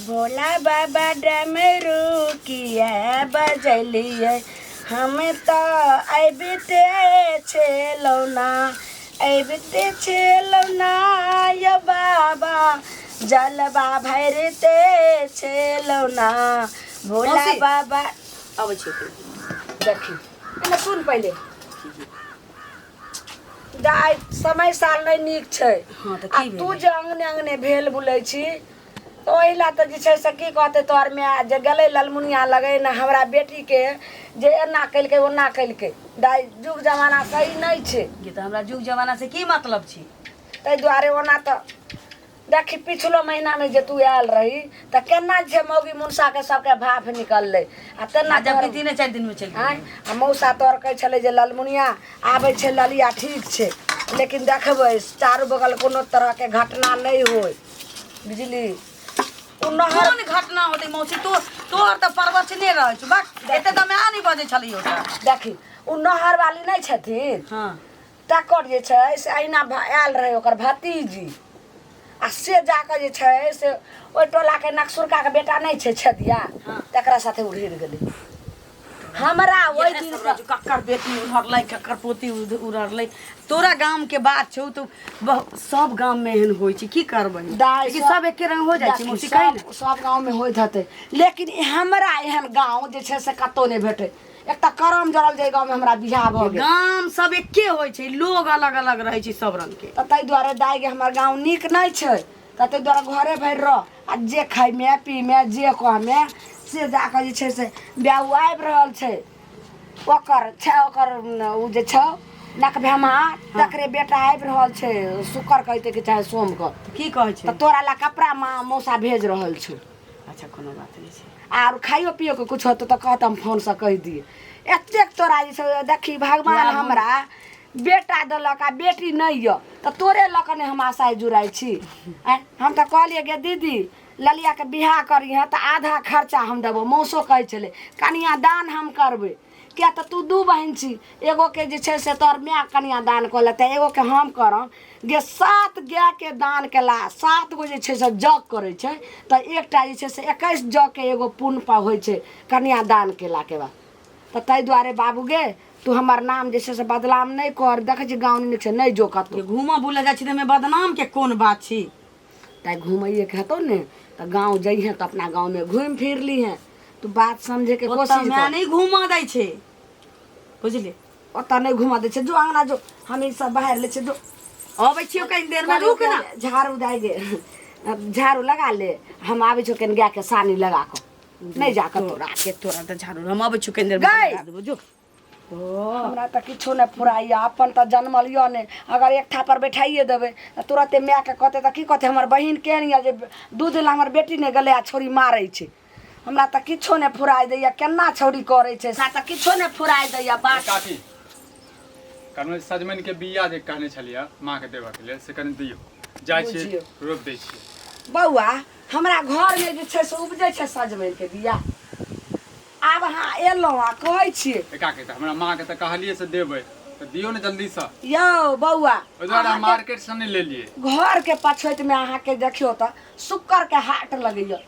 भोला बाबा डमरू किया बजलियै हम तऽ अबिते छलहुँ ना अबिते छलहुँ ना यौ बाबा जलवा भरिते छलहुँ ना भोला मौसी। बाबा अबै छियौ देखी एने सुन पहिले दाइ समय साल नहि नीक छै हँ, तऽ आ की तू भेलै? जे अंगने अंगने भेल बुलै छी तऽ ओहि लए तऽ जे छै से की कहतै तोहर माय जे गेलै ललमुनिया लगै ने हमरा बेटीके जे एना केलकै ओना केलकै दाइ युग जमाना सही नहि छै ये तऽ हमरा जुग जमाना से की मतलब छै ताहि दुआरे ओना तऽ देखी पिछलो महीनामे जे तू आयल रही तऽ केना जे मौगी मुनसाके सबके भाफ निकललै आ तेना आ जबकि तोहर 3-4 दिन में चलि आँय गेलै आ मौसा तोहर कहै छलै जे ललमुनिया आबै छै ललिया ठीक छै लेकिन देखबै चारू बगल कोनो तरहके घटना नहि होइ बुझली ओ नहर कोन घटना होतै मौसी तो तोहर तऽ परवचने रहै छौ बक एते तऽ माय नहि बजै छलै ओतऽ देखी ओ नहर वाली नहि छथिन हँ तकर जे छै से अहिना आयल रहै ओकर भतीजी आ से जाकऽ जे छै से ओहि टोलाके नकसुरकाके बेटा नहि छै छदिया तकरा साथे उड़ि गेलै हमरा ओहि इएह दिन सब रहै छौ, ककर बेटी उड़लै ककर पोती उड़लै तोरा गाम के बात छौ तऽ सब गाम में एहन होइ छै की करबै दाइ लेकिन सब एके रंग हो जाइ छै देखी, मौसी कही ने सब गाँव में होइत हेतै लेकिन हमरा एहन गाँव जे छै से कतहु नहि भेटै एकटा करम जड़ल जे गाँव में हमरा बियाह भऽ गेल गाम सब एके होइ छै लोग अलग अलग रहै छै सब रंग के तऽ ताहि दुआरे दाइ गे हमर गाँव नीक नहि छै तऽ ताहि दुआरे घरे भरि रह आ जे खैमे पीमे जे कहमे से जाकऽ जे छै से ब्याह आबि रहल छै ओकर छै ओकर ओ जे छौ नकभेमा तकरे बेटा आबि रहल छै शुक्र के अयतै कि चाहे सोम के की कहै छै तऽ तोरा लए कपड़ा माँ मौसा भेज रहल छौ अच्छा कोनो बात नहि छै आर खाइयो पियो के कुछ होतौ तऽ कहत हम फोनसँ कहि दियै एतेक तोरा जे छै देखी भगवान हमरा बेटा देलक आ बेटी नहि यऽ तऽ तोरे लऽ कऽ ने हम आशा जुड़ाइ छी आँय हम तऽ कहलियै गे दीदी ललियाके बियाह करिहेँ तऽ आधा खर्चा हम देबौ मौसो कहै छलै कनियादान हम करबै किया तऽ तू दू बहिन छी एगोके जे छै से तोहर माय कनियादान कऽ लेतै एगोके हम करब गे 7 गायके दान केला 7 गो जे छै से जग करै छै तऽ एकटा जे छै से 21 जगके एगो पुण्य पा होइ छै कन्यादान केलाके बाद तऽ ताहि दुआरे बाबू गे तू हमर नाम जे छै से बदनाम नहि कर देखै छी गाँव नीक छै नहि जो कतहु घूमऽ बुलऽ जाइ छी तऽ एहिमे बदनामके कोन बात छी ताहि घुमैएके हेतौ ने तऽ गाँव जइहेँ तऽ अपना गाँवमे घुमि फिर लिहेँ तू बात समझैके ओतऽ कोशिश माय कर नहि घूमऽ दै छै बुझली ओतऽ नहि घुमऽ दै छै जो अङ्गना जो हम ई सब बाहर लै छियै जो अबै छियौ कनि देरमे रुक ना झाड़ू दाइ गे झाड़ू लगा ले हम आबै छियौ कनि गायके सानी लगा कऽ नहि जा कऽ तोरा के तोरा तऽ झाड़ू हम अबै छियौ कनि देरमे गै! लगा देबौ जो हमरा तऽ किछो नहि फुराइए अपन तऽ जनमल यऽ नहि अगर एक थापर बैठाइए देबै तऽ तुरते मायके कहतै तऽ की कहतै हमर बहिन केहन यऽ जे दूध लए हमर बेटी नहि गेलै आ छौड़ी मारै छै हमरा तऽ किछो नहि फुराइ दैए केना छौड़ी करै छै हमरा तऽ किछो नहि फुराइ दैए बात काकी कहलहुँ सजमनिके बिया जे कहने छलियै माँके देबऽके लेल से कनि दियौ जाइ छियै बुझियौ। रोपि दै छियै बौआ हमरा घरमे जे छै से उपजै छै सजमनिके बिया आब अहाँ एलहुँ आ कहै छियै ए काकी तऽ हमरा माँके तऽ कहलियै से देबै तऽ दियौ ने जल्दीसँ यौ बौआ ओहि दुआरे हम अहाँके मार्केटसँ नहि लेलियै घरके पछोतिमे अहाँके देखियौ तऽ शुक्करके हाट लगैए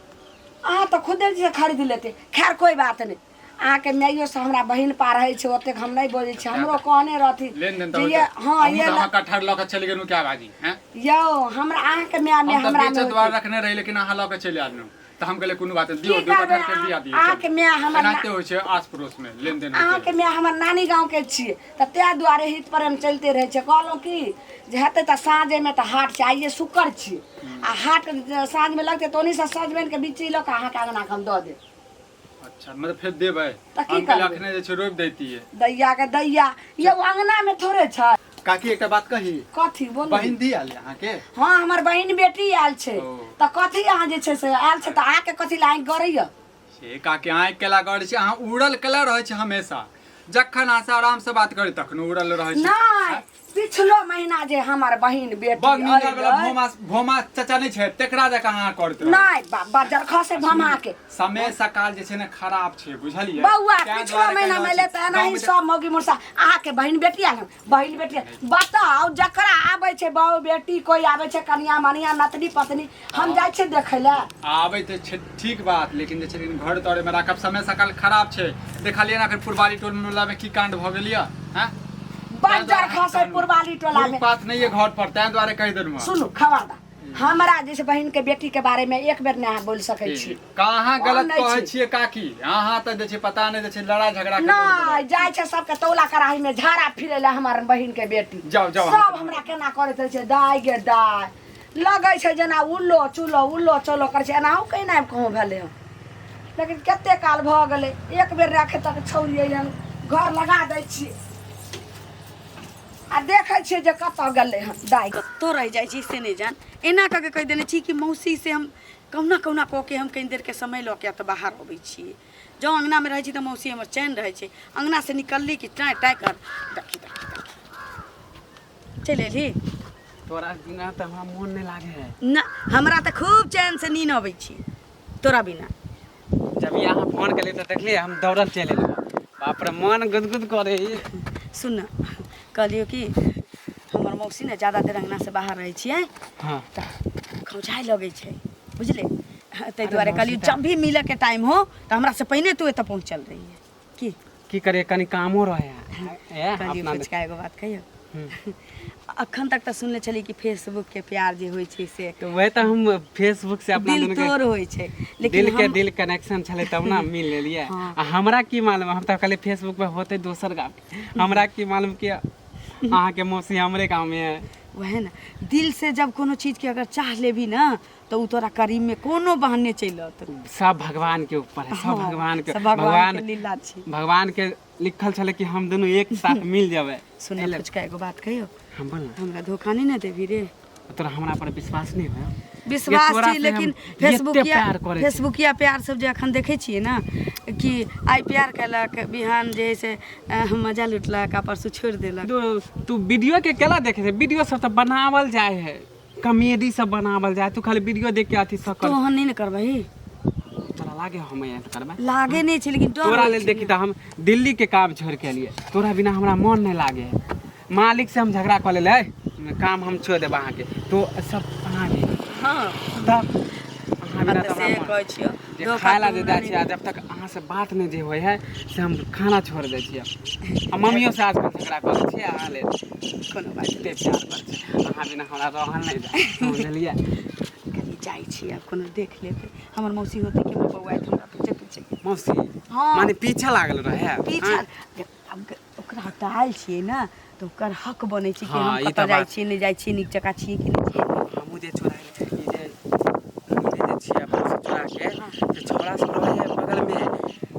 अहाँ तऽ खुदे जे खरीद लेते खैर कोई बात नहि अहाँके माइयो से हमरा बहिन पा रहै छै ओतेक हम नहि बजै छी हमरो कहने रहथिन लेन देन तऽ जे होइत ये हँ हमहूँ ये तऽ अहाँ कटहर लऽ कऽ चलि गेलहुँ क्या बाजी हैं यौ हमरा अहाँके माय मे हम तऽ हमरा बेचऽ मे दुआरे रखने रही लेकिन अहाँ लऽ कऽ चलि आयल तऽ हम कहलियै कोनो बात नहि दियौ की दू करबै कटहर के बिया दियौ अहाँके माय हमर एनाहिते होइ छै आस पड़ोस मे लेन देन अहाँके माय हमर नानी गाँवके छियै तऽ ताहि दुआरे हित प्रेम चलिते रहै छै कहलहुँ की जे हेतै तऽ साँझेमे तऽ हाट छै आइए शुक्र छियै आ हाट साँझमे लगतै तऽ ओन्हीसँ सजमनिके बिच्ची लऽ कऽ अहाँके अङ्गनाके हम दऽ देब अच्छा मतलब फेर देबै तऽ की हम कहलियै करबै? अखने जे छै रोपि दैतियै दैया के दैया यौ अङ्गनामे थोड़े छै काकी एकटा बात कही कथी बोलू बहिन दी आयल अहाँके हँ हमर बहिन बेटी आयल छै ओ। तऽ कथी अहाँ जे छै से आयल छै तऽ अहाँके कथी लए आँखि गड़ैया से काकी आँखि केला गड़ै छै अहाँ उड़ल केला रहै छै हमेशा जखन अहाँ से आराम से बात करी तखन उड़ल रहै छै नहि पिछलो महीना जे हमर बहिन बेटी बड़ नीक वाला अयलै, भोमा भोमा चाचा नहि छै तेकरा जकाँ अहाँ करैत रहै। नहि बजर खसे भमा के समय सकाल जे छै ने खराब छै बुझलियै बौआ तैं पिछलो दुआरे महीना कहि में रहल ले छी, तऽ एनाही गाँवमे जे- सब मौगी मुरसा अहाँके बहिन बेटी आयल हन बहिन बेटी आयल। बताउ जकरा आबै छै बहु बेटी कोइ आबै छै कनिया मनिया नतनी पतनी हम जाइ छियै देखै लए आबै तऽ छै ठीक बात लेकिन जे छै लेकिन घर तोड़े में राखब समय सकाल खराब छै देखलियै ने अखन पुरबारी टोल मोहल्ला में की कांड भऽ गेल यऽ हैं बज्जर खसै पुरबाली टोला में बात नहीं है घर पर तैं दुआरे कहि देलहुँ सुनू खबरदार हमरा जैसे बहिन के बेटी के बारे में एक बेर नहि अहाँ बोल सकै छी कहाँ गलत नहि कहै छी। छियै काकी अहाँ तऽ जे छै पता नहि जे छै लड़ाई झगड़ा के नहि जाइ छै सबके तौला कड़ाही में झाड़ा फिरै लए हमर बहिन के बेटी जाउ, जाउ, सब हमरा केना करैत रहै छै दाय गे दाय लगै छै जेना उल्लो चुलो उल्लो चलो करै छै एनाहु केना कहूँ भेलै हन लेकिन कते काल भऽ गेलै एक बेर राखे तक छौरी अइहन घर लगा दै छियै आ देखै छियै जे कतऽ गेलै हन दाइ कतऽ रहि जाइ छी से नहि जान एना कऽ के कहि देने छी कि मौसी से हम कहुना कहुना कऽ के हम कनि देरके समय लऽ के तऽ बाहर अबै छियै जँ अङ्गनामे रहै छी तऽ मौसी हमर चैन रहै छै अङ्गनासँ निकलली कि टाँय टाँय कर देखी देखी देखी चलि एलही तोरा बिना तऽ हमरा मोन नहि लागे है ना हमरा तऽ खूब चैनसँ नीन अबै छी तोरा बिना जब ये अहाँ फोन केलियै तऽ देखलियै हम दौड़ल चलि एलहुँ बाप रे मन गुदगुद करे सुन न कहलियौ कि हमर मौसी ने ज्यादा देर अङ्गनासँ बाहर रहै छियै हाँ तऽ खौंझाय लगै छै बुझले ताहि दुआरे कहलियौ जब भी मिलऽके टाइम हो तऽ हमरासँ पहिने तू एतऽ पहुँचल रहिहे की की करिए कनी कामो रहे है ए कहलियौ अपना पुचका एगो बात कहियौ अखन तक तऽ सुनले छली कि फेसबुक के प्यार जे होइ छै से तऽ वही तऽ हम फेसबुक से अपना दिल दुनू के तोड़ होइ छै लेकिन दिल के हम दिल कनेक्शन छलै तब ना मिल लेलियै हाँ। आ हमरा की मालूम हम तऽ कहलियै फेसबुक पे होतै दोसर गाम हमरा की मालूम कि अहाँके मौसी हमरे गाँवमे है वएह ने दिल से जब कोनो चीज के अगर चाह लेबी ना तऽ उ तोरा करीब में कोनो बहाने चलि औतौ सब भगवान के ऊपर है सब हाँ, भगवान के सब भगवान के लीला छी। भगवान के लिखल छलै कि हम दुनू एक साथ मिल जेबै सुन पुचका एगो बात कहियौ हम बोल ना हमरा धोखा नहीं ने देबी रे तोरा हमरा पर विश्वास नहीं है विश्वास तोरा छी से लेकिन हम फेसबुकिया एते प्यार करै छी। फेसबुकिया प्यार सब जे अखन देखै छियै ने कि आइ प्यार केलक बिहान जे है से मजा लुटलक आ परसू छोड़ि देलक तू तू वीडियो के केला देखे छै वीडियो सब तऽ बनावल जाय है कॉमेडी सब बनावल जाय तू खाली वीडियो देख के अथी तू सकल ओहन नहि ने करबही तोरा लागे हम एहन करबै लागे नहि छै लेकिन डर तोरा होइ लेल छै देखी तऽ हम दिल्ली के काम छोड़ के एलियै तोरा बिना हमरा मन नहि लागे है मालिक से हम झगड़ा कऽ लेले काम हम छोड़ देब अहाँके तो सब अहाँ के हँ तब अहाँ बिना तऽ तऽ से हमरा मन कहै छियौ जे धोखा खाय ला तू जे हमरा दै नहि छियै आ जब तक अहाँ से बात नहि जे होइ है से हम खाना छोड़ दै छियै आ मम्मियो से आजकल झगड़ा करै छियै अहाँ लेल कोनो बात एते प्यार करै छियै अहाँ बिना हमरा रहल नहि जाय समझलियै कनि जाइ छी आब कोनो देख लेतै हमर मौसी होतै कि हमर बौआ हमरा पीछे पीछे मौसी हाँ। माने पीछा लागल रहे पीछा आब ओकरा हटायल छियै ने तऽ ओकर हक बनै छै कि हाँ, हम ई कतऽ तऽ जाइ बात। छियै नहि जाइ छियै नीक जकाँ छियै कि नहि छियै हमहूँ जे चोरा ई जे मिलै जे छियै अपन से चोरा के से छौड़ा सब रहै है बगलमे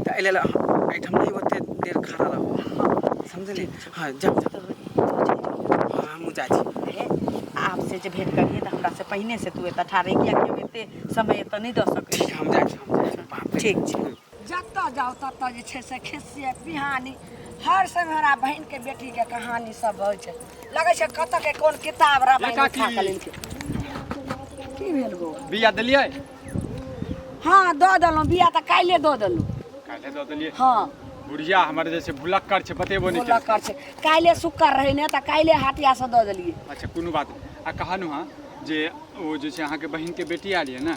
तऽ एहि लेल एहिठाम नहि ओते देर खड़ा रहू समझली हँ जाउ जाउ हँ हमहूँ जाइ छी आब से जे भेंट करियै तऽ हमरा से पहिने से तू एतऽ ठाढ़ रही कियाकि हम एते समय एतऽ नहि दऽ सकै ठीक हम जाइ छी हम जाइ छी बाप रे ठीक छै जतऽ जाउ ततऽ जे छै से खिस्से पिहानी हर समय हमरा बहिनके बेटीके कहानी सब होइ छै लगै छै कतऽ के कोन किताब रामायण काकी। उठा कऽ लेलकै की भेल बौआ बिया देलियै हँ दऽ देलहुँ बिया तऽ काल्हिए दऽ देलहुँ काल्हि दऽ देलियै हँ बुढ़िया हमर जे छै भुलक्कड़ छै बतेबो नहि बोलऽ केलकै कर छै काल्हिए शुक्र रहै ने तऽ काल्हिए हाटियासँ दऽ देलियै अच्छा कोनो बात नहि आ कहलहुँ हँ जे ओ जे छै अहाँके बहिनके बेटी आयल यऽ ने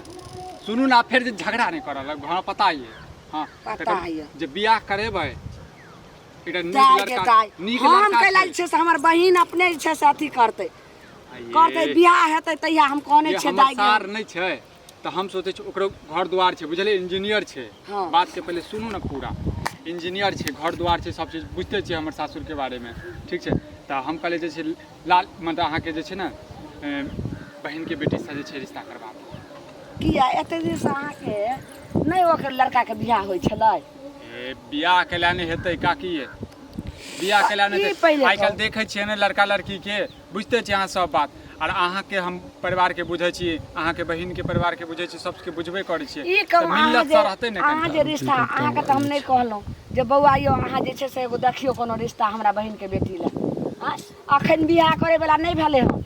सुनू ने आब फेर जे झगड़ा नहि करऽ लग हमरा पता यऽ हँ पता तकर यऽ। जे बियाह करेबै एकटा नीक दाय के लड़का दाय नीक हम लड़का कैला छै जे छै से हमर बहिन अपने जे छै से अथी करतै आये, करतै बियाह हेतै तहिया हम कहने जे छियै हमर दाय गे सार नहि छै तऽ हम सोचै छी ओकरो घर दुआर छै बुझलियै इंजीनियर छै हँ। बातके पहिले सुनू ने पूरा इंजीनियर छै घर दुआर छै सब चीज बुझिते छियै हमर सासुरके बारेमे ठीक छै तऽ हम कहलियै जे छै लाल मतलब अहाँके जे छै ने बहिनके बेटीसँ जे छै रिश्ता करबा दिअ किया एते दिनसँ अहाँके नहि ओकर लड़काके बियाह होइ छलै ए बियाह केला नहि हेतै काकी ये बियाह केला नहि ई हेतै पहिले आइ काल्हि कहू। देखै छियै ने लड़का लड़कीके बुझिते छियै अहाँ सब बात आर अहाँके हम परिवारके बुझै छी अहाँके बहिनके परिवारके बुझै छी सबके बुझबे करै छियै ई तऽ कहू अहाँ मिलत जे तऽ रहतै ने अहाँ जे कनिटा रिश्ता अहाँके तऽ हम नहि कहलहुँ जे बौआ यौ अहाँ जे छै से एगो देखियौ कोनो रिश्ता हमरा बहिनके बेटी लए आँय? अखन बियाह करे वाला नहि भेलै हन।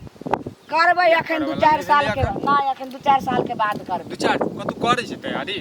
करबै अखन दू करैवला चारि नहि साल भेलै के एखन? नहि, अखन 2-4 साल के बाद करबै। दू चारि कतौ करै छै तैयारी?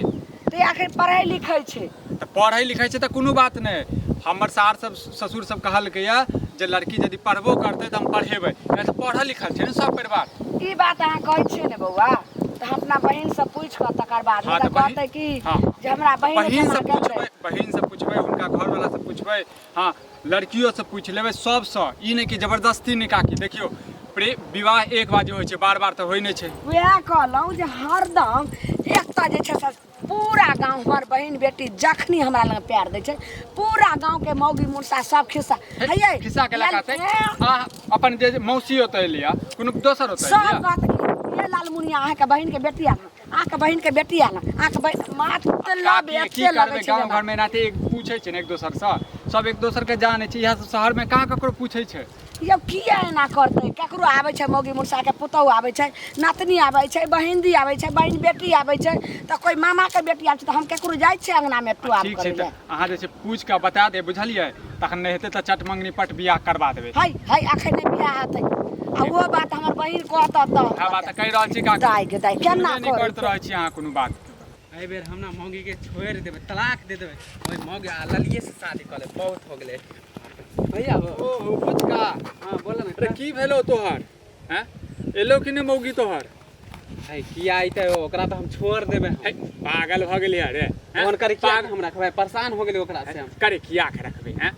तऽ अखन पढ़ै लिखै छै। तऽ पढ़ै लिखै छै तऽ कोनो बात नहि। हमर सार सब ससुर सब कहलकैया जे लड़की यदि पढ़बो करतै तऽ हम पढ़ेबै, किया तऽ पढ़ल लिखल छै ने सब परिवार। ई बात अहाँ कहै छियै ने बौआ, तऽ हम अपना बहिनसँ पूछि कऽ तकर बाद, हाँ, नहि तऽ तऽ बहिन- कहतै कि हाँ। जे हमरा बहिन बहिनसँ एहिठमा गेल पूछबै, बहिनसँ पूछबै, हुनका घरवलासँ पूछबै, हाँ, लड़कियोसँ पूछि लेबै, सबसँ। ई नहि कि जबरदस्ती नहि। काकी देखियौ, प्रेम विवाह एक बार जे होइ छै, बार बार तऽ होइ नहि छै। वएह कहलहुँ जे हरदम एकटा जे छै से पूरा गाँव, हमर बहिन बेटी जखनी हमरा लग पैर दै छै, पूरा गाँवके मौगी मुर्सा सब खिस्सा हैयै। खिस्सा के लगा ए, आ अपन जे मौसी ओतऽ एलिया, कोनो दोसर ओतऽ सब एलिया, कहत कि ये लालमुनिया अहाँके बहिनके बेटी आयल हँ, अहाँके बहिनके बेटी आयल हँ, अहाँके बहिन मतलब काकी, की एते लगै करबै, छै गाँव जेना। घरमे एनाहिते एक पूछै छै ने एक दोसरसँ, सब एक दोसरके जानै छै। इएह सब शहरमे कहाँ ककरो पूछै छै? यौ, किया एना करतै? ककरो आबै छै, मौगी मुर्साके पुतहु आबै छै, नातनी आबै छै, बहिनदी आबै छै, बहिन बेटी आबै छै, तऽ कोइ मामाके बेटी आबै छै, तऽ हम ककरो जाइ छियै अङ्गनामे टुआब ठीक छै। करै तऽ लए? अहाँ जे छै पूछि कऽ बता देब, बुझलियै? तखन नहि हेतै तऽ चट मङ्गनी पट बियाह करबा देबै। है है, अखन नहि बियाह हेतै। आ ओ बात हमर बहिन कहत तऽ इएह बात तऽ कहि रहल छी काकी। दाइ गे दाइ, केना सुनबे नहि करै? करैत रहै छी अहाँ कोनो बात। एहि बेर हम ना मौगी के छोड़ि देबै, तलाक दे देबै ओहि मौगी आ ललिए से शादी कऽ लेबै। बहुत हो गेलै भैया हो। ओ बुचका। हाँ, बोल ना। अरे, की भेलो तोहर? हैं, एलो कि नहि मौगी तोहर? है किया अइतै? ओकरा तऽ हम छोड़ देबै हम। है, पागल भऽ गेलियै रे हैं? फोन करी किया? पागल हम रखबै, परेशान हो गेलै ओकरा से हम। करे किया के रखबै? हैं,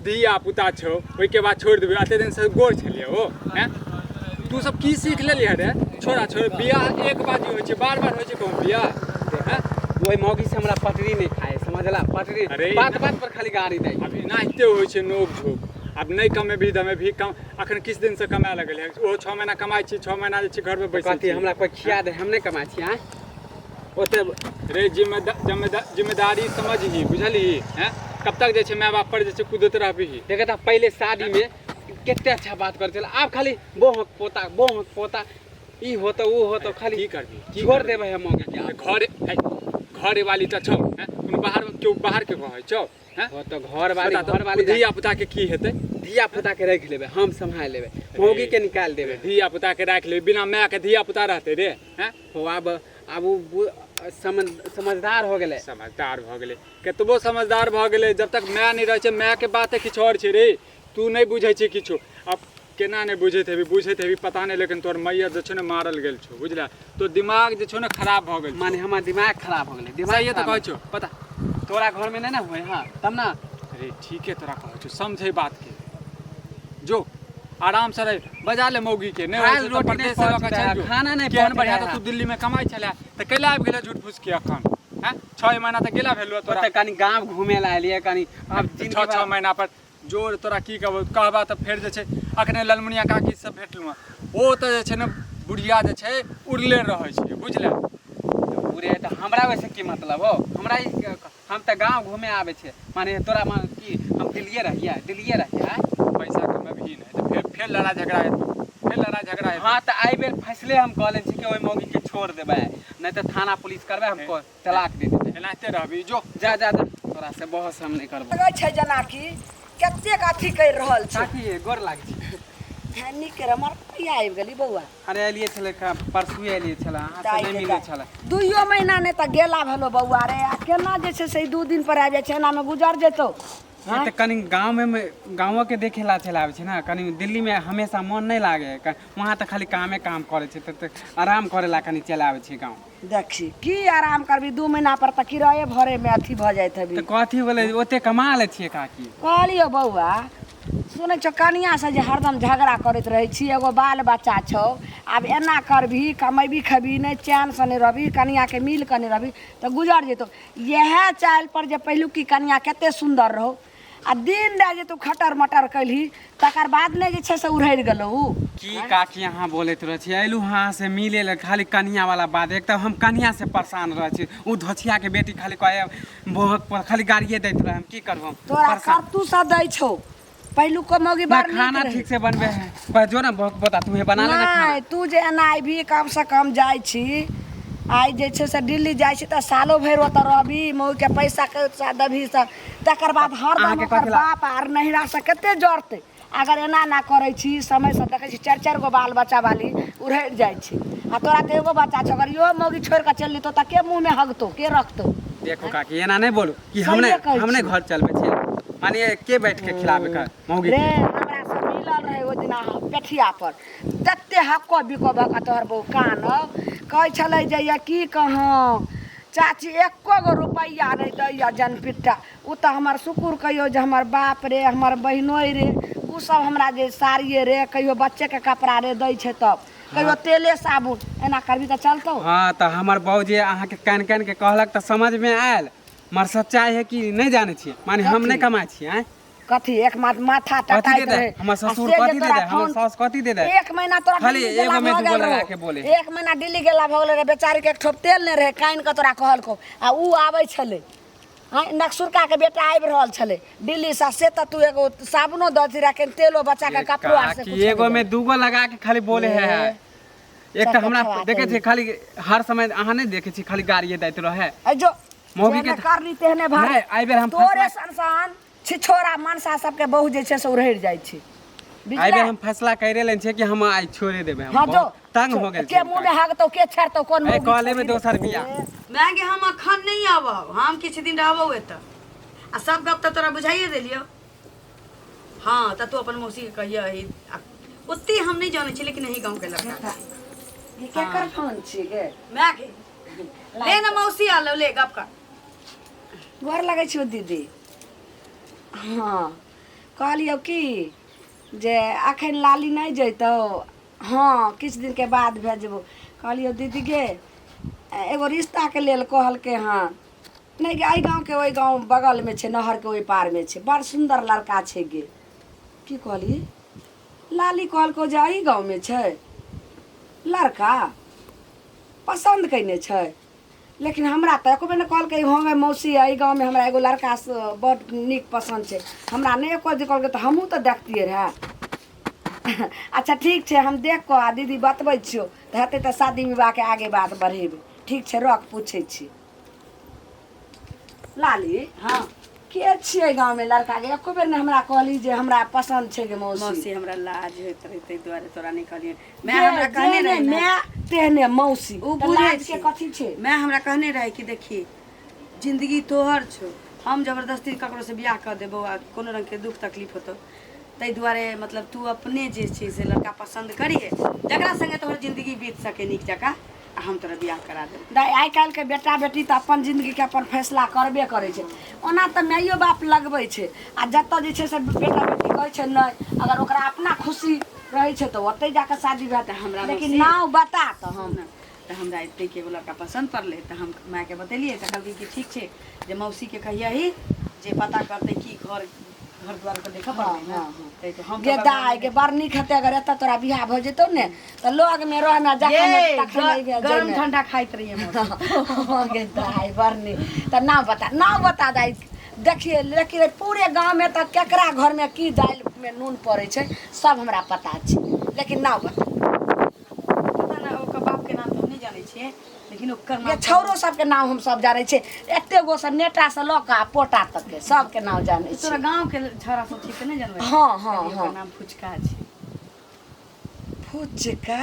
धिया पुता छौ, ओहिके बाद छोड़ि देबै? एते दिन से गोर छलियै ओ। हैं, तू सब की सीख लेलियै रे? छोड़ा छोड़, बियाह एक बाजी होइ छै, बार बार होइ छै कहूँ बियाह? हैं? ओहि मौगी से हमरा पटरी नहि खाए, समझला? पटरी अरे, बात बात पर खाली गाड़ी दै। आब एनाहिते होइ छै नोक झोक। आब नहि कमेबही दमेबही कम। अखन किछु दिनसँ कमाए लगल है ओहो, 6 महीना कमाइ छी, 6 महीना जे छै घरमे बैसल कथी छी। हमरा कोइ खिया दे, हम नहि कमाइ छी। आँय, ओते रे, जिम्मेदारी समझही, बुझलही? हैं, कब तक जे छै माय बाप पर जे छै कूदैत रहबही? देखे तऽ पहिले शादीमे कते अच्छा बात करै छलै, आब खाली बोहक पोता, बोहक पोता, ई होतो ओ होतो, खाली। की करबही, की छोड़ करबही? देबै हम मौगी के आब। घर है, घरे वाली तऽ छौ। हैं, कोनो बाहर केओ बाहर के कहै छौ? हैं, हो तऽ घर वाली, बता तऽ, घर वाली। धिया पुता के की हेतै? धिया पुता के राखि लेबै, हम सम्हारि लेबै, मौगी के निकालि देबै। धिया पुता के राखि लेबै, बिना माय के धिया पुता रहतै रे? हैं? हो, आब आब ओ समझदार हो गेलै। समझदार भऽ गेलै, कतबो समझदार भऽ गेलै, जब तक माय नहि रहै छै, मायके बाते किछु आओर छै रे। तू नहि बुझै छी किछु। आब केना नहि बुझैत हेबी? बुझैत हेबी, पता नहि, लेकिन तोहर मैया जे छौ ने मारल गेल छौ, बुझले? तोर दिमाग जे छौ ने खराब भऽ गेल छौ। माने हमर दिमाग खराब हो गेलै? दिमाग सहिए तऽ खराब कहै छौ, पता तोरा घरमे नहि ने होइ हँ तब ने। अरे, ठीके तोरा कहै छौ, समझै बातके। जो आराम से रह, बजा ले मौगी के। नहि खायल होइ छै तऽ रोटी नहि परदेश लऽ कऽ पचतै, चलि जो। खाना नहि केहन पचतै। बढ़िआँ तऽ तू दिल्लीमे कमाइ छलै तऽ कैला आबि गेलै झूठ फूस के अखन? हैं, 6 महीना तऽ गेला भेलौ तोरा। ओतऽ कनि गाँव घूमे ला एलियै कनि आब 6 जिनगी 6 महीना पर जोर तोरा की कहबो? कहबा तऽ फेर जे छै अखने ललमुनिया काकी से भेटलहुँ हँ, ओ तऽ जे छै ने बुढ़िया जे छै उड़ले रहै छै, बुझले? पूरे तऽ हमरा वैसे की मतलब हो हमरा? हम तऽ गाँव घूमे आबै छियै। माने तोरा मान की हम दिल्लिए रहियै, दिल्लिए रहियै? आँय? पैसा कमेबही नहि तऽ फेर फेर लड़ाइ झगड़ा हेतौ, फेर लड़ाइ झगड़ा हेतौ। हाँ, तऽ एहि बेर फैसले हम कऽ लेने छी कि ओहि मौगी के छोड़ देबै, नहि तऽ थाना पुलिस करबै, हम तलाक दे देबै। एनाहिते रहबही, जो। जा जा जा, तोरा से बहस हम नहि करबो। लगै छै जेनाकि कतेक अथी करि रहल छै। काकी, गोर लागै छै। हँ, नीक रह। हमर कहिया आबि गेली बौआ? अरे, एलियै छलै, परसुए एलियै छलै, अहाँ से नहि मिलै छलै। दुइयो महीना नहि तऽ गेला भेलो बौआ रे, आ केना जे छै से ई 2 दिन पर आबि जाइ छै, एनामे गुजर जेतौ? से तऽ कनि गाँवमे गाँवोके देखे ला चलि आबै छै ने कनि। दिल्लीमे हमेशा मन नहि लागै है, वहाँ तऽ खाली कामे काम करै छै, तऽ आराम करै ला कनि चलि आबै छै गाँव। देखी, की आराम करबी? 2 महीना पर तऽ किराये भरेमे अथी भऽ जाइत हेबी। तऽ कथी बोले, ओते कमा लै छियै काकी। कहलियौ बौआ, सुनै छौ, कनियाँसँ जे हरदम झगड़ा करैत रहै छी, एगो बाल बच्चा छौ, आब एना करबिही, कमेबी खेबही नहि, चैनसँ नहि रहबही, कनियाँके मिल कऽ नहि रहबही तऽ गुजर जेतौ इएह चालि पर। जे पहिलुकी कनियाँ कते सुन्दर रहौ, आ दिन राति जे तू खटर मटर कयलही, तकर बाद नहि जे छै से उड़हरि गेलौ उ। की काकी अहाँ बोलैत रहै छी? अयलहुँ अहाँ से मिले लए, खाली कनिया वाला बात। एक तऽ हम कनिया से परेशान रहै छी, ओ धोछियाके बेटी खाली कहे बोहक पर खाली गाड़िए दैत रहै। हम की करबो हम? तोरा परेशान करतूसँ दै छौ। पहिलुको मौगी ना बड़ नीक खाना रहै। ठीक से बनबे है पर जो ना बहुत बता, तू बना लेना खाना। नहि, तू जे एना अयबही, कमसँ कम जाइ छी, आइ जे छै से दिल्ली जाइ छी तऽ सालो भरि ओतऽ रहबही, मौगीके पैसा के देबही सब, तकर बाद हरदम अहाँके ओकर कथी ला- बाप आर नैहरासँ कते जड़तै? अगर एना ना करै छी समयसँ देखै छी चारि चारि गो बाल बच्चा वाली उड़ैत जाइ छै आ तोरा तऽ एगो बच्चा छौ अगर इहो मौगी छोड़ि कऽ चलि जेतौ तऽ के मुँहमे हगतौ के रखतौ देखो काकी एना नहीं बोलू कि हम सहिए नहीं कहै हम नहीं छी। घर चलबै छी मानिए के बैठ के खिलाबे का मौगी रे के हमरा से मिलल रहे ओहि दिना पेठिया पर तते हक्को बिको भऽ कऽ तोहर बहु कानब कहै छलै जे ये की कहौं चाची एको गो रुपैआ नहि दैया जनपिट्टा ओ तऽ हमर शुकुर कहियौ जे हमर बाप रे हमर बहिनोइ रे ओ सब हमरा जे साड़िए रे कहियो बच्चेके कपड़ा रे दै छै तब कहियो तेले साबुन एना करबी तऽ चलतौ हाँ तऽ हमर बाबूजी अहाँके कान कान के कहलक तऽ समझ में आयल मगर सच्चाई है कि नहीं जाने छियै माने हम नहीं कमाइ छियै आँय कथी एक माथा कथी टटाइत दे दे रहे हमर आ ससुर से जे कथी दे तोरा दे हमर फोन सास कथी दे दे एक महीना तोरा खाली दिल्ली गेला एगो में भऽ दूगो गेल लगा रहौ। के बोले। एक महीना दिल्ली गेला भऽ गेल रहे बेचारी के एक ठोप तेल नहि रहै कानि कऽ तोरा कहलकौ आ ऊ आबै छलै आँय नक्सुरका के बेटा आबि रहल छलै दिल्लीसँ से तऽ तू एगो साबुनो दऽ दी रखे तेलो बच्चा के कपड़ो आर से काकी कुछो एगो नहि में दूगो लगा के खाली बोले है एक तऽ सबके हमरा खवा देखे देली। छी खाली हर समय अहाँ नहीं देखे छी खाली गाड़िए दैत रहे अइ जो मौगी के जेहने करनी तेहने भारी नहि, एहि बेर हम तोरे फैसला- संसान छिछोरा मनसा सबके बहु जे छै से उड़हरि जाइ छै एहि बेर बुझले हम फैसला करे लेने छियै कि हम आइ छोड़े देबै हम हाँ जो बहुत तंग हो गेल के मुंह में हगतौ के छेड़तौ कोन ए, मौगी कऽ लेबै छोड़ी रे। दोसर बियाह। माय गे हम अखन नहीं आबब हम किछु दिन रहबौ एतऽ आ सब गप तऽ तोरा बुझाइए देलियौ हाँ तऽ तू अपन मौसीके कहियही आ ओते हम नहि जानै छी लेकिन एही गाँवके लड़का छै ई केकर फोन छी गे माय गे ले ने मौसी आलो ले गप कर गोर लगै छियौ दीदी हँ कहलियौ की जे अखन लाली नहि जैतौ हँ किछु दिनके बाद भेजबौ कहलियौ दीदी गे एगो रिश्ताके लेल कहलकै हँ नहि गे एहि गाँवके ओहि गाँव बगलमे छै नहरके ओहि पारमे छै बड़ सुन्दर लड़का छै गे की कहली लाली कहलकौ जे एहि गाँवमे छै लड़का पसन्द कयने छै लेकिन हमरा तऽ एको बेर नहि कहलकै हँ गे मौसी एहि गाँवमे हमरा एगो लड़का से बड़ नीक पसन्द छै हमरा नहि एको दिन कहलकै तऽ हमहूँ तऽ देखतियै रहए अच्छा ठीक छै हम देख कऽ आ दीदी बतबै छियौ तऽ हेतै तऽ शादी विवाहके आगे बात बढ़ेबै ठीक छै रख पूछै छी लाली हाँ के छियै गाँवमे लड़का के एको बेर ने हमरा कहली जे हमरा पसन्द छै गे मौसी मौसी हमरा लाज होइत रहै ताहि दुआरे तोरा नहि कहलियै माय जे- हमरा कहने जेहने रहै ने माय तेहने मौसी ओ तऽ बुझै लाज के छै। कथी छै माय हमरा कहने रहै कि देखी जिंदगी तोहर छौ हम जबरदस्ती ककरोसँ बियाह कऽ देबौ आ कोनो रङ्गके दुःख तकलीफ होतौ ताहि दुआरे मतलब तू अपने जे छै से लड़का पसन्द करिहे जकरा सङ्गे तोहर जिंदगी बीत सके नीक जकाँ आ हम तोरा बियाह करा देबौ दाइ आइ काल्हिके बेटा बेटी तऽ अपन जिन्दगीके अपन फैसला करबे करै छै ओना तऽ माइयो बाप लगबै छै आ जतऽ जे छै से बेटा बेटी कहै छै नहि अगर ओकरा अपना खुशी रहै छै तऽ ओतहि जाकऽ शादी भए तऽ हमरा लेकिन मौसी- नाव बता तऽ हम ने तऽ हमरा एतेक एगो लड़का पसन्द पड़लै तऽ हम मायके बतेलियै तऽ कहलकै कि ठीक छै जे मौसीके कहियही जे पता करतै कि घर घर द्वार के देखऽ पड़तै ने हाँ, हाँ। ताहि तो हम गे दाइ गे बड़ नीक हेतै अगर एतऽ तोरा बियाह भऽ जेतौ ने तऽ लगमे रहमे जखन तखन अइबे गरम जइमे। ठंडा खाइत रहियै मौसी। हाँ गे दाइ बड़ नीक तऽ नाम बता नाम बता दाइ देखिए लेकिन पूरे गाँवमे तऽ केकरा घरमे की दालिमे नून पड़ै छै सब हमरा पता छै लेकिन नाम बता पता ना ओकर बाप के नाम तऽ हम नहि जानै छियै लेकिन ओकर गे नाम छौरो सबके नाम हम सब जानै छियै एते गो से नेटा से लऽ कऽ आ पोटा तक के सबके नाम जानै तोरा छियै गाँव के छौड़ा सब छी तऽ नहि जानबै हाँ, हाँ, खाली ओकर हाँ। नाम फुचका छै फुचका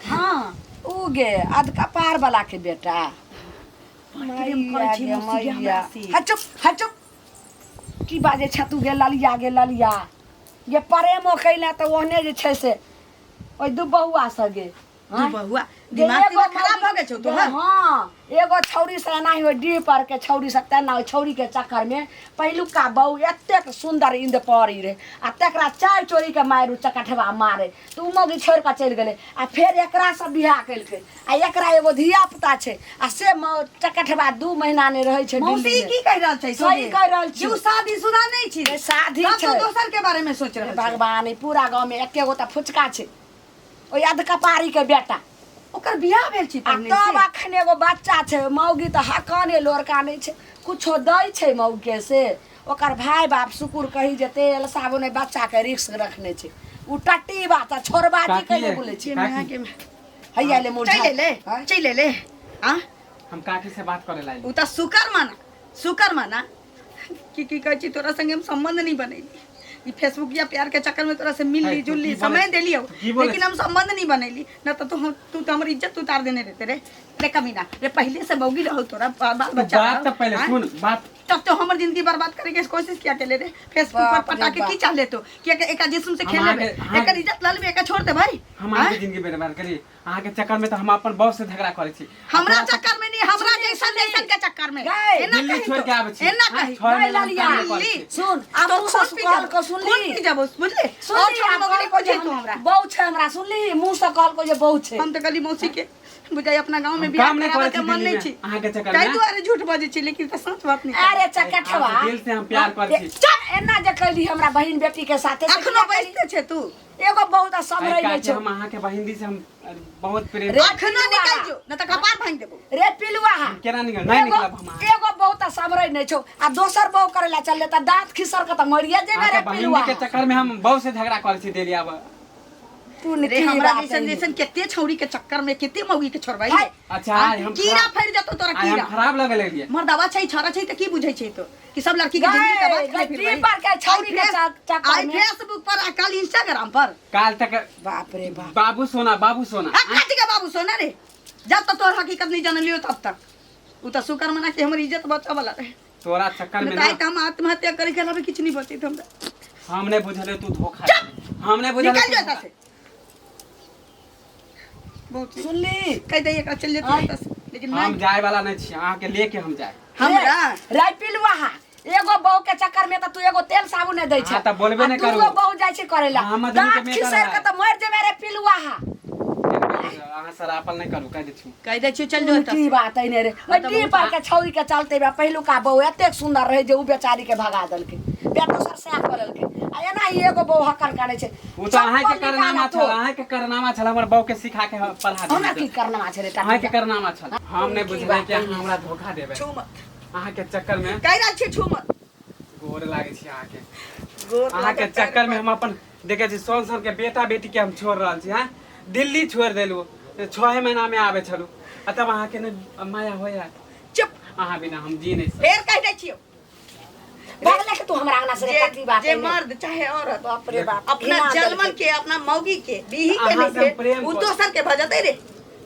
हाँ उ गे अध कपार वाला के बेटा प्रेम करै छै मैया गे मौसी गे हमरा मैया से। हा चुप हा चुप की बाजै छै तू गे ललिया गे ललिया गे प्रेमो कैले तऽ ओहने जे छै से ओहि दू बहुआ सँ गे दू बहुआ गे दिमाग एगो तिमाग खराब भऽ गेल छौ गे तोहर हाँ एगो छौरी से एनाही ओहि डीह पर के छौरी से तेना ओहि छौरी के चक्कर में पहिलुका बहु एतेक सुंदर इंद पड़ी रहे आ तकरा चारि चोरी के मारि चकठवा मारे तऽ उ मौगी छोड़ि कऽ चलि गेलै आ फेर एकरा से बियाह केलकै आ एकरा एगो धिया पुता छै आ से चकठवा 2 महीना नहि रहै छै मौसी दिल्लीमे। की कहि रहल छै सही कहि रहल छी। जे उ शादीशुदा नहि छी ए, शादी तब छै। तो दोसर के बारे में सोच रहल छै भगवान ई पूरा गाँव में एके गो तऽ फुचका छै ओहि अधकपारी के बेटा ओकर बियाह भेल छै आ पहिने तब से। अखन एगो बच्चा छै मौगी तऽ हकाने लोरका नहि छै कुछो दै छै मौगके से ओकर भाय बाप शुकुर कही जे तेल साबुन एहि बच्चाके रिक्स रखने छै उ टट्टी बात आ छोड़बाजी काकी कैले ये। बोलै छै के माय के माय। हैया ले मुरझा चलि ले आँय? चलि ले आ हम काकी से बात करे ला उ तऽ शुकर माना शुकर माना कि की कहै छी तोरा संगे हम संबंध नहीं बनैली ई फेसबुकिया प्यार के चक्कर में तोरा से मिल ली है, तू जुल ली की बोले समय छी? देली हो तू की बोले लेकिन हम संबंध नहीं बनैली न तो तू तू तो हमर इज्जत उतार देने रहते रे। रे कमीना रे, पहले से बौगी रहो तोरा बाल बाल तू बच्चा बात रहो, तो पहले आँय? सुन बात। तब तो हमर जिंदगी बर्बाद करे के कोशिश किया के ले रे, फेसबुक पर बाप रे पटा के बाप। की चाह ले तो किया के एका जिस्म से हम खेल लेबे, अहाँके- एकर इज्जत ल लेबे, एका छोड़ दे भाई। हम अहाँके जिंदगी बर्बाद करी? अहाँके चक्कर में तो हम अपन बॉस से झगड़ा करै छी। हमरा चक्कर में नहीं, हमरा जैसन जैसन के चक्कर में। गए, एना दिल्ली कही छोड़ तो, के आबै छी। एना हाँ, कही। छह महीना गए हम काम ललिया। करै छी। सुन आब तो मुँह खून से पी कहल जाबो, को सुनली, खून पी जाबो, बुझले? और सुनली, छोड़ आब मगरी कहलको को जे जे तू हमरा। बहु छै हमरा, सुनली, मुँह से कहलको जे बहु छै। हम तऽ कहली मौसी के बुझाइ अपना गाँव में हम बियाह काम नहि कराबे करै के छी मन दिल्ली नहीं में, छी, अहाँके चक्कर ताहि में। दुआरे झूठ बजै छी, लेकिन तऽ सच बात नहीं। अरे चकठवा, अहाँके दिल से हम प्यार करै छी। चल, एना जे कैली हमरा बहिन बेटी के साथे से अखनो किया कैली? बजते छै तू। एगो बहुत समरै आइ नहि काल्हि छै। हम अहाँके बहिन से हम बहुत प्रेम। रे अखनो पिलुआ। निकल जो न तऽ कपार भांगि देबो। रे पिलुआ, केना निकल नहि एगो निकलब हम अहाँ। एगो बहुत समरै नहि छौ आ दोसर बहु करे ला चलले त दांत खिसर के त मरिए जेबे रे अहाँके बहिन पिलुआ। के चक्कर में हम बहुत से झगड़ा करै छी दिल्ली आब। तू रे की हमरा बात जैसन है? जैसन केते छौरी के चक्कर में केते मौगी के छोड़बै। हाय। अच्छा आइ हम कीड़ा फैल जतो तोरा, आइ हम कीड़ा। खराब लगे लगलियै। मर्दावा छै छौरा छै तऽ की बुझै छै तो कि सब लड़की के गए, जिंदगी तबाह गए, केने फिरबै? टीपर के छौरी के चक्कर आइ में। फेसबुक पर आ काल इंस्टाग्राम पर। काल तक बाप रे बाप। बाबू सोना, बाबू सोना। आ काटी के बाबू सोना रे, जब तक तोहर हकीकत नहीं जानलियो तब तक उ तऽ शुक्र मना कि हमर इज्जत बचावला वाला रहे। तोरा चक्कर में नहीं ना तऽ आइ तऽ हम आत्महत्या करे के अलावा किछु नहीं बचैत हमरा। हम नहि बुझलियै तू धोखा देबही। हम नहि बुझलियै निकल तू जा धोखा- एतऽ से। बहुत सुनली, कहि दैयै एकरा चलि जेतै एतऽ से, लेकिन हम नहि जाय वाला नहि छी, अहाँके लेके हम जाय। हमरा रे पिलुआ, एगो बहू के चक्कर में त तू एगो तेल साबुन नहीं दै छै। हाँ, तऽ बोलबे नहि आ दूगो करू। बहू जाइ छै करे ला, हाँ, हमर दुनू के दांत मेटर खिसैर के है। त मर जेबे रे पिलुआ। अहाँ सरापल नहि करू, कहि दै छी। कहि दै छियौ चलि जो एतऽ की से। बात है ने रे, ओहि डीपर के छौरी के चलते बा पहिलुका बहू एतेक सुंदर रहे जे उ बेचारी के भगा देलकै, बेटो सर सएह कऽ लेलकै आ एना ही एगो बहू हक्कन करै छै। ओ तऽ अहाँके चप्पल करनामा निकालऽ छल। तू। अहाँके करनामा छल, हमर बहू के सिखा के पढ़ा हमरा की देने। करनामा छै रे? अहाँके करनामा छल, हम नहि की बुझलियै बात कि अहाँ हमरा धोखा देबै। छू मत। अहाँके चक्कर में कहि रहल छियै छू मत। गोर लागै छी अहाँके। गोर अहाँके लागत। चक्कर में हम अपन देखै छी सोन सोन के बेटा बेटी के हम छोड़ रहल छी। हाँ, दिल्ली छोड़ देलू, 6 महीना में आबै छलू आ तब अहाँके नहि माया होया? चुप। अहाँ बिना हम जी नहि सकब। फेर कहि दै छियौ। भगले के तू हमरा अंगना से रे, जे कथी बात जे है ने? मर्द चाहे औरत बाप रे बाप, अपना घिना जलमन देलकै। के अपना मौगी के बीही के अहाँ नहीं से हम प्रेम उ करै। दोसर के भजतै रे,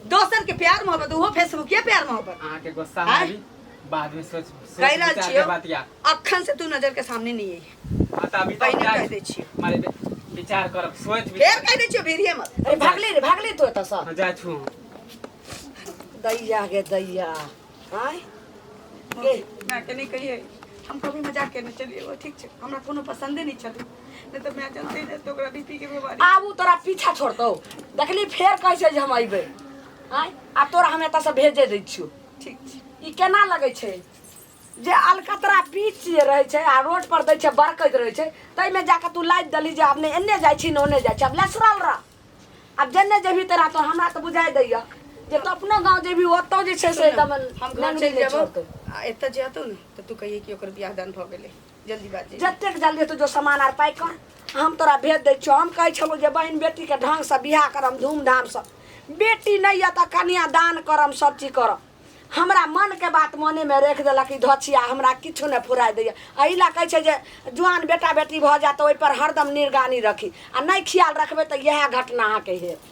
दोसर के प्यार मोहब्बत, उहो फेसबुकिया प्यार मोहब्बत। अहाँके गुस्सा आँय? आबी बाद में सोच सोच कहि रहल विचार के छियौ बात या। अखन से तू नजर के सामने नहीं आई। हाँ, तऽ अभी तऽ पहिने जाइ कहि छी। दै छियौ। मारे विचार करब, सोच फेर विचार। कहि दै छियौ भिड़िए मत। अरे भागली रे, भागली तू एतऽ से। हाँ, जाइ छु हम। दैया गे दैया, आँय गे। माय के नहीं कहिए, हम कभी मजाक केने चलिए, ओ ठीक छै, हमरा कोनो पसंदे नहीं छलै, नहीं तऽ माय जनते नहि तऽ ओकरा बीपी के बीमारी। आब उ तोरा पीछा छोड़तौ? देखली फेर कहै छै जे हम अइबै। आँय, आ तोरा हम एतऽ से भेजे दै छियौ। ठीक छै। ई केना लगै छै जे अलकतरा बीच जे रहै छै आ रोड पर दै छै बरकैत रहै छै, ताहिमे जाके तू लादि देलही जे आब ने एन्ने जाइ छी ने ओन्ने जाइ छी, आब लेसरल रह, आब जेन्ने जेबही तोरा तो हमरा तऽ बुझाइ दैया जे तू अपनो गाँव जेबही ओतौ जे छै से एकदम हम घर नंगरी चलि नहि जेबौ छोड़तौ। आ एतऽ जे अतौ ने तऽ तू कहिए कि ओकर बियाह दान भऽ गेलै, जल्दी बाज। जतेक जल्दी हेतौ जो सामान आर पैक कर, हम तोरा भेज दै छियौ। हम कहै छलहुँ जे बहिन बेटीके ढङ्गसँ बियाह करम धूमधामसँ, बेटी नहि यऽ तऽ कन्या दान करम, सब चीज करम। हमरा मनके बात मनेमे राखि देलक ई धोछिया, हमरा किछु नहि फुराइ दैए। एहि लए कहै छै जे जुआन बेटा बेटी भऽ जायत तऽ ओहिपर हरदम निगरानी रखी, आ नहि ख्याल रखबै तऽ इएह घटना अहाँके हैत।